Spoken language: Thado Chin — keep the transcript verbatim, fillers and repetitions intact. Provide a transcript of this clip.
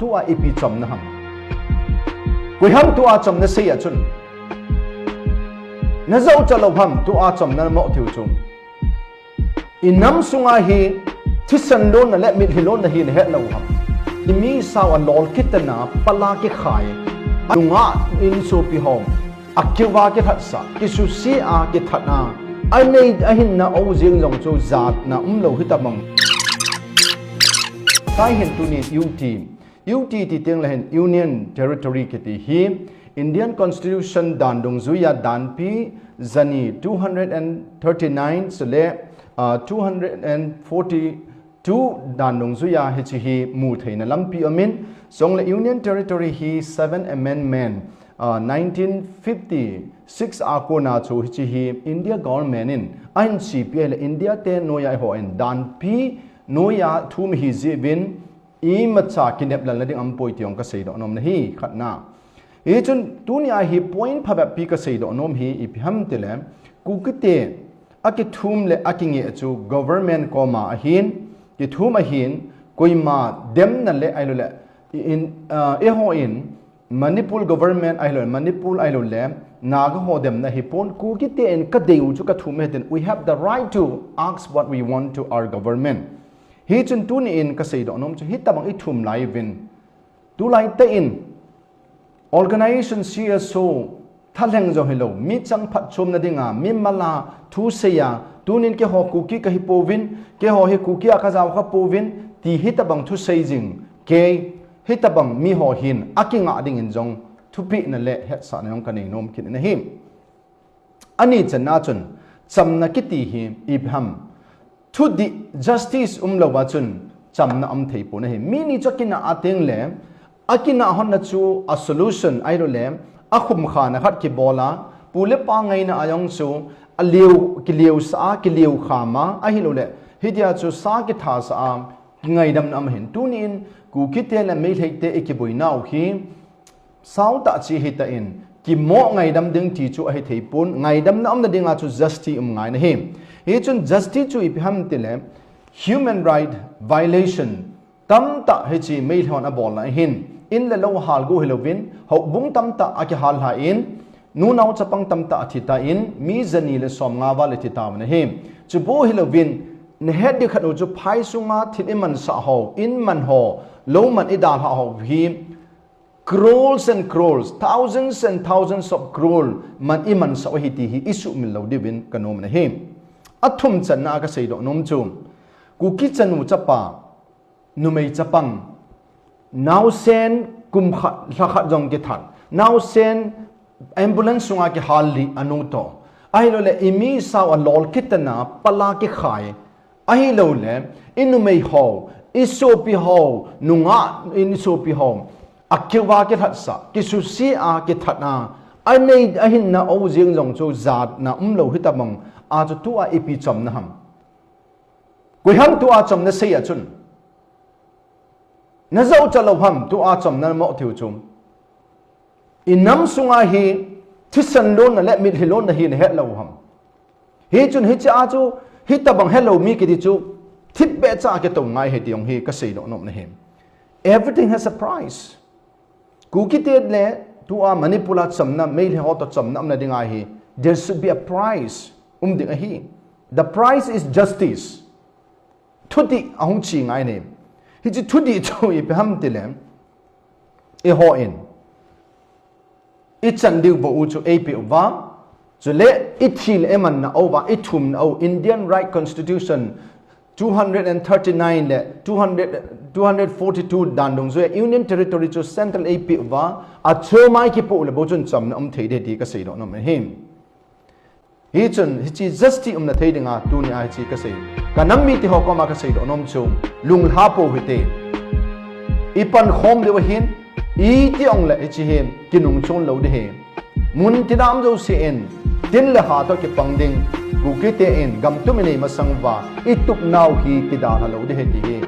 Tua ipi chamna ham? Koi ham tua chamna sei a chun? Na jao cha lou ham tua chamna mo thei u chu? I nam sunga hi thisan lonna le mitlhi lonna hi na het lou ham? I mi sao a lol kitna, pala kikhai, nungah in sopi ho, a kiva kilhatsah, kisusia kithatna, a nei a hinna o jing jong chu jatna um lou hi tabang. Tua hin tuni U T, U T ti teng le hin Union Territory kiti hi Indian Constitution dan dungjuia danpi jani two hundred and thirty-nine chule, ah, two hundred and forty-two dan dungjuia hiche hi mu theina lampi umin, chule Union Territory hi seven Amendment, ah, nineteen fifty-six a kona chu hiche hi India government in ahin chepi le India te noiya eiho in danpi noiya thum hi jeh uvin, imacha kineplalna ding aumpoi ti jong ka seidoh nom ahi, khatna. Hichun tunia hi point phabep pi ka seidoh nom hi ipi ham tile, Kuki te a kithum le a kinge chu government koma ahin, kithum ahin, koima demna le ahilou le, in, ah, eiho in, Manipur government ahilou, Manipur ahilou le, Naga ho demna hipon, Kuki te in ka deiu chu ka thum e tin, we have the right to ask what we want to our government. Hichun tuni in ka seidoh nom chu, hitabang i thum lai uvin. Tulai te in, organization C S O, thalheng jong hilou, mi chang phatchomna dinga, mi mala, thu seiya, tunin keiho Kuki ka hipouvin, keiho hi Kuki a ka jao kha pouvin, ti hitabang thusei jing, kei, hitabang mi ho hin, a kingah dingin jong, thupina le hetsahna jong ka nei nom kit in ahi. Ani channa chun, chamna kiti hi ipi ham? Thudih justice umlouva chun, chamna um thei pon ahi. Mi ni chu a kinah a teng le, a kinah hon na chu a solution ahilou le, a khumkhana khat kibol a, pu le pa ngaina a jong chu, a liu, kiliu sa a, kiliu kham a, ahilou le, hitia chu sa kitha sa a, ngaidamna um ahin. Tunin, Kuki te le Meitei te i kiboinau hi, Sao tah chi hita in, kimo ngaidam ding ti chu ahi thei pon, ngaidamna umna dinga chu justice um ngai na hi. Hichun justice chu ipi ham tile, human right violation tamtah hiche Meitei hon a bol na ahin, in le lou hal go hilouvin, houbung tamtah a kihal lha in, nunao chapang tamtah a thi ta in, mi jani le som nga val a thi tauvin ahi. Chu bou hilouvin, na het ding khat u chu phai sunga thil i mansah ho, in man ho, lou man i dalha ho hi, Crores and crores, thousands and thousands of crore man i mansah u ahi ti hi i sumil lou diuvin ka nom na hi. A thum channa a ka seidoh nom chu, Kuki chanu chapa, numei chapang, naosen kum khat, lha khat jong kithat, naosen ambulance sunga kihal li a nu toh. Ahilou le i mi sao a lol kitna, pala kikhai, Ahilou le, i numei ho, i sopi ho, nungah in i sopi ho, a kiva kilhatsah, kisusia kithatna, a nei a hinna o jing jong chu jatna umlou hitabang, a chu tua ipi chamna ham? Koi ham tua chamna sei a chun? Na jao cha lou ham, tua chamna mo thei u chu. I nam sunga hi, thisan lonna le mitlhi lonna hi na het lou ham? Hichun hiche a chu, hitabang helou mi kiti chu, thipbeh cha a kitou ngai ahi ti jong hi ka seidoh nom na hi. Everything has a price. Kuki te le, tua Manipur a chamna, Meitei ho toh chamna umna ding ahi. There should be a price. Um ding ahi. The price is justice. Thudih ahung chi ngai ne. Hiche thudih chu ipi ham tile, eiho in i chan diu bou u chu eipeh uva, chule i thi le i manna uva, i thumna u, Indian Right Constitution two hundred and thirty-nine le two hundred, two hundred forty-two dan dungjuia Union Territory chu Central eipeh uva, achom a i kipoh le bou chun chamna um thei ding ti ka seidoh nom ahi. Hichun, hiche justice umna thei dinga, tunia hiche ka sei. Ka nam mite ho koma ka seidoh nom chu, lunglha pou hite. I pankhom diu ahin, iti ong le hiche hi, kinungchon lou ding ahi. Mun tidam jouse in, tin le ha toh kipang ding, Kuki te in, gam tum i nei masang uva, i tupnau hi kidalha lou ding ahi ti hi,